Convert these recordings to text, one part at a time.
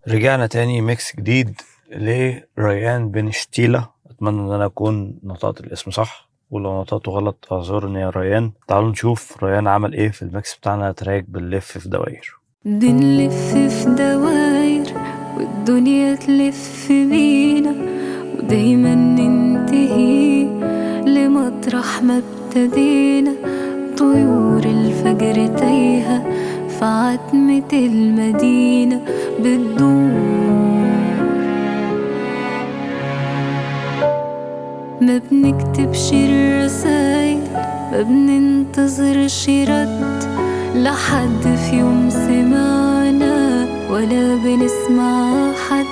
رجعنا تاني mix جديد لريان بن شتيلة. اتمنى ان انا اكون نطقت الاسم صح، ولو نطقته غلط اعذرني يا ريان. تعالوا نشوف ريان عمل ايه في ال mix بتاعنا، track بنلف في دواير. بنلف في دواير والدنيا تلف بينا، ودايما ننتهي لمطرح ما ابتدينا. طيور الفجر تايهة في عتمة المدينة بتدور، ما بنكتبش الرسايل، ما بننتظرش رد لحد في يوم سمعنا ولا بنسمع حد.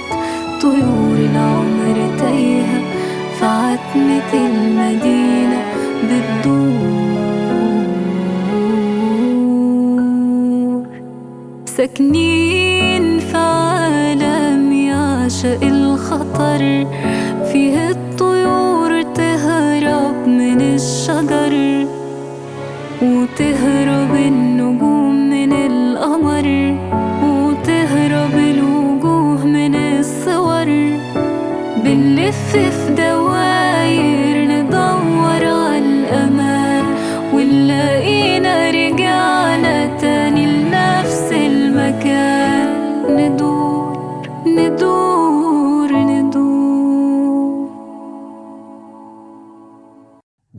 طيور العمر تايهة في عتمة المدينة بتدور، ساكنين في عالم يعشق الخطر، فيه الطيور تهرب من الشجر، وتهرب النجوم من القمر، وتهرب الوجوه من الصور. بنلف في دواير ندور على الأمان، ونلاقينا رجعنا تاني لنفس المكان. ندور ندور ندور.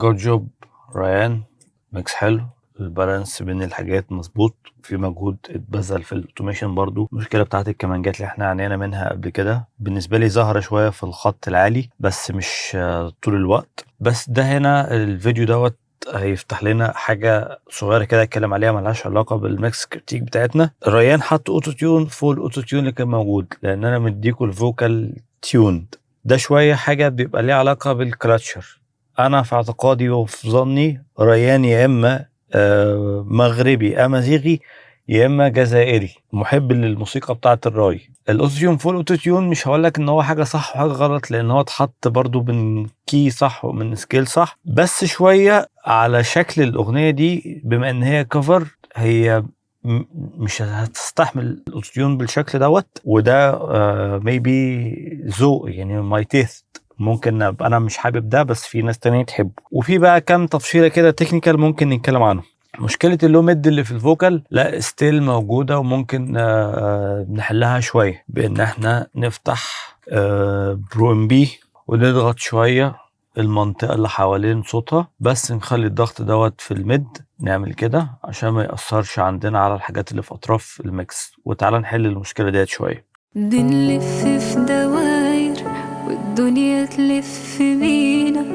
good job ريان، mix حلو، ال balance بين الحاجات مظبوط، في مجهود اتبذل في ال automation. برضو المشكلة بتاعت الكمانجات اللي احنا عانينا منها قبل كده بالنسبة لي ظاهره شوية في الخط العالي، بس مش طول الوقت. بس ده هنا الفيديو دوت هيفتح لنا حاجة صغيرة كده اتكلم عليها ملهاش علاقة بال mix critique بتاعتنا. ريان حط auto-tune فوق ال auto-tune اللي كان موجود، لان انا مديكوا ال vocal tuned. ده شوية حاجة بيبقى ليها علاقة بال culture. انا في اعتقادي وفي ظني ريان يا اما مغربي امازيغي يا اما جزائري، محب للموسيقى بتاعه الراي. ال auto-tune فوق ال auto-tune مش هقول لك ان هو حاجة صح وحاجه غلط، لان هو اتحط برضو من key صح ومن scale صح، بس شوية على شكل الاغنية دي بما ان هي cover، هي مش هتستحمل ال auto-tune بالشكل دوت. وده maybe ذوق، يعني my taste، ممكن ابقى انا مش حابب ده بس في ناس تانية تحبه. وفي بقى كام تفصيله كده technical ممكن نتكلم عنهم. مشكلة ال low mid اللي في ال vocal لا still موجودة، وممكن نحلها شوية بان احنا نفتح Pro MB ونضغط شوية المنطقة اللي حوالين صوتها، بس نخلي الضغط دوت في ال mid، نعمل كده عشان ما يأثرش عندنا على الحاجات اللي في أطراف ال mix. وتعالى نحل المشكلة ديت شوية. بنلف في دواير والدنيا تلف بينا،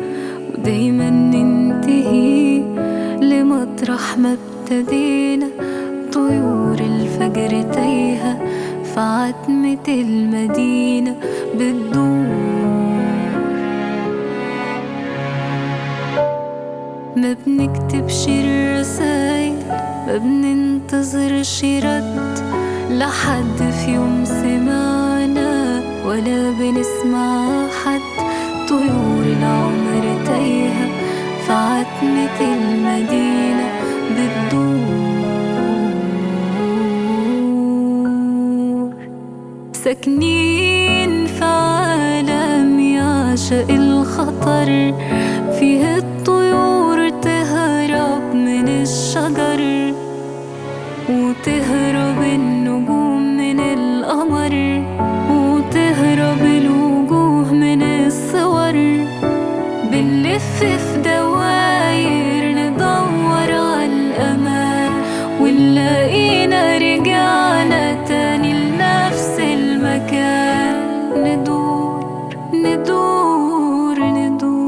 ودايما ننتهي لمطرح ما ابتدينا. طيور الفجر تايهة في عتمة المدينة بتدور، ما بنكتبش الرسايل، ما بننتظرش رد لحد في يوم سمعنا ولا بنسمع حد. طيور العمر تايهة في عتمة المدينة بتدور، ساكنين في عالم يعشق الخطر، فيه الطيور تهرب من الشجر، وتهرب النجوم من القمر، وتهرب الوجوه من الصور. بنلف في دواير ندور على الأمان، ونلاقينا رجعنا تاني لنفس المكان. ندور ندور ندور.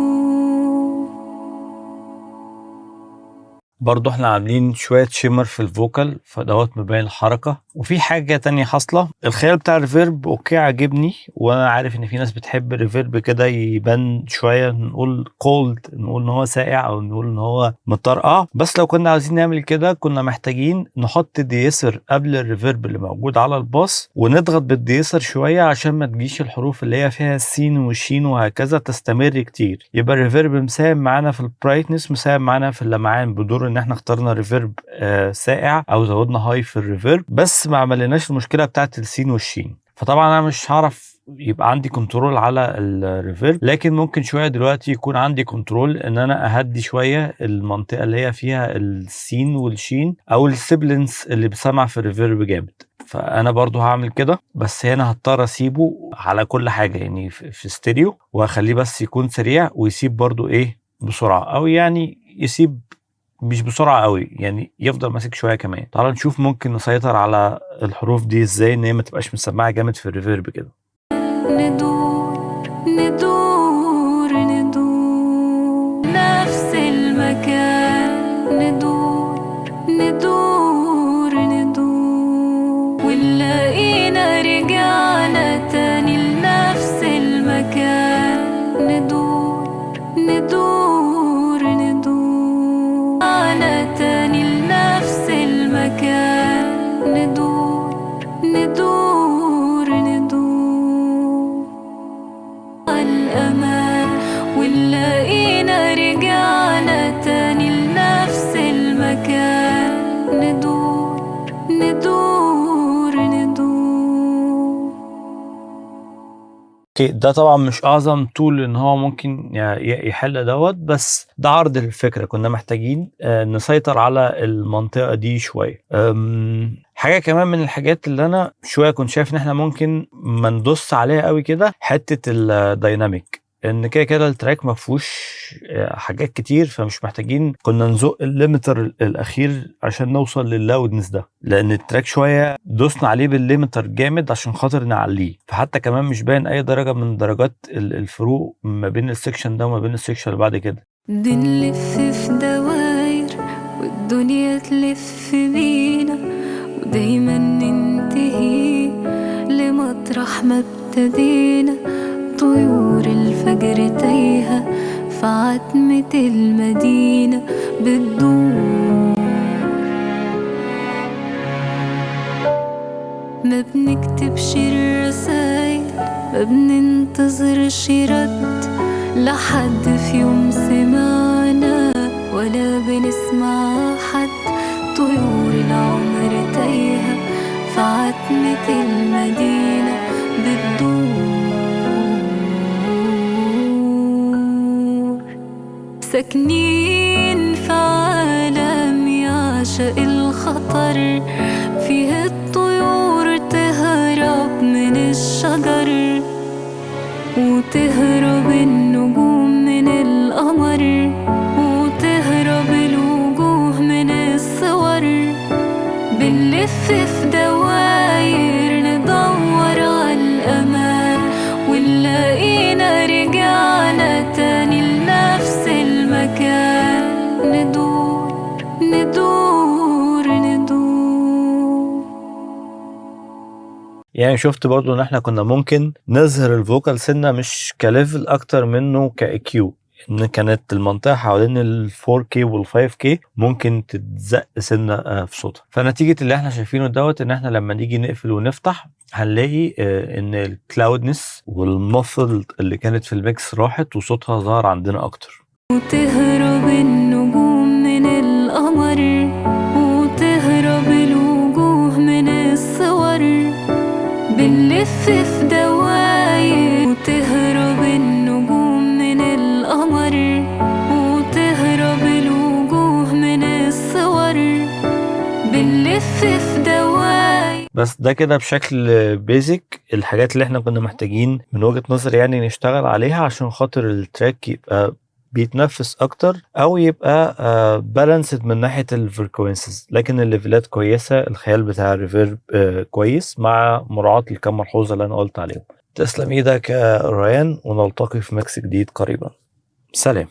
برضو احنا عاملين شوية shimmer في ال vocal فدوت مبين الحركة. وفي حاجة تانية حاصلة، الخيال بتاع ال reverb okay عاجبني، وانا عارف ان في ناس بتحب ال reverb كده يبان شوية، نقول cold، نقول ان هو ساقع او نقول ان هو مطرقع. بس لو كنا عاوزين نعمل كده كنا محتاجين نحط de-esser قبل ال reverb اللي موجود على ال bus، ونضغط بال de-esser شوية عشان ما تجيش الحروف اللي هي فيها سين وشين وهكذا تستمر كتير. يبقى ال reverb مساهم معانا في ال brightness، مساهم معانا في اللمعان بدور ان احنا اخترنا reverb ساقع او زودنا high في ال reverb، بس ما عملناش المشكلة بتاعت السين والشين. فطبعا انا مش هعرف يبقى عندي control على ال reverb، لكن ممكن شوية دلوقتي يكون عندي control ان انا اهدي شوية المنطقة اللي هي فيها السين والشين او ال sibilance اللي بسمع في ال reverb جامد. فانا برضو هعمل كده، بس هنا هضطر اسيبه على كل حاجة، يعني في ستيريو، واخليه بس يكون سريع ويسيب برضو ايه بسرعة، او يعني يسيب مش بسرعة قوي، يعني يفضل ماسك شوية كمان. تعال نشوف ممكن نسيطر على الحروف دي ازاي ان هي ما تبقاش مسمعه جامد في ال reverb كده. ندور ندور ندور نفس المكان، ندور ندور ندور، ونلاقينا رجعنا تاني لنفس المكان، ندور ندور ندور، رجعنا تاني لنفس المكان، ندور ندور ندور الأمان، ونلاقينا رجعنا تاني لنفس المكان، ندور ندور ندور. okay، ده طبعا مش اعظم tool ان هو ممكن يحل دوت، بس ده عرض الفكرة. كنا محتاجين نسيطر على المنطقة دي شوية. حاجة كمان من الحاجات اللي انا شوية كنت شايف ان احنا ممكن ما ندوس عليها قوي كده، حتة ال dynamic، ان كده كده ال track ما فيهوش حاجات كتير، فمش محتاجين كنا نزق ال limiter الاخير عشان نوصل لل loudness ده، لان ال track شوية دوسنا عليه بال limiter جامد عشان خاطر نعليه. فحتى كمان مش باين اي درجه من درجات الفروق ما بين ال section ده وما بين ال section اللي بعد كده. بنلف في دواير والدنيا تلف بينا، ودايما ننتهي لمطرح ما ابتدينا، طيور الفجر تايهة في عتمة المدينة بتدور، ما بنكتبش الرسايل، ما بننتظرش رد لحد في يوم سمعنا ولا بنسمع حد، طيور العمر تايهة في عتمة المدينة بتدور، ساكنين في عالم يعشق الخطر، فيه الطيور تهرب من الشجر، وتهرب النجوم من القمر، وتهرب الوجوه من الصور، بنلف في دواير ندور على الأمان، ونلاقينا رجعنا تاني لنفس المكان، ندور ندور ندور. يعني شفت برضو ان احنا كنا ممكن نظهر ال vocal سنة مش ك level اكتر منه ك EQ، ان كانت المنطقة حوالين ال 4K وال 5K ممكن تتزق سنة في صوتها. فنتيجة اللي احنا شايفينه دوت ان احنا لما نيجي نقفل ونفتح هنلاقي ان ال cloudiness وال muffled اللي كانت في ال mix راحت وصوتها ظهر عندنا اكتر. وتهرب النجوم من القمر، وتهرب الوجوه من الصور، بنلف في دواير، وتهرب النجوم من القمر، وتهرب الوجوه من الصور، بنلف في دواير. بس ده كده بشكل basic الحاجات اللي احنا كنا محتاجين من وجهة نظري يعني نشتغل عليها عشان خاطر ال track يبقى بيتنفس اكتر او يبقى balanced من ناحية ال frequencies. لكن ال level ات كويسة، الخيال بتاع ال reverb كويس مع مراعاة الكم ملحوظة اللي انا قلت عليهم. تسلم ايدك يا ريان، ونلتقي في mix جديد قريبا. سلام.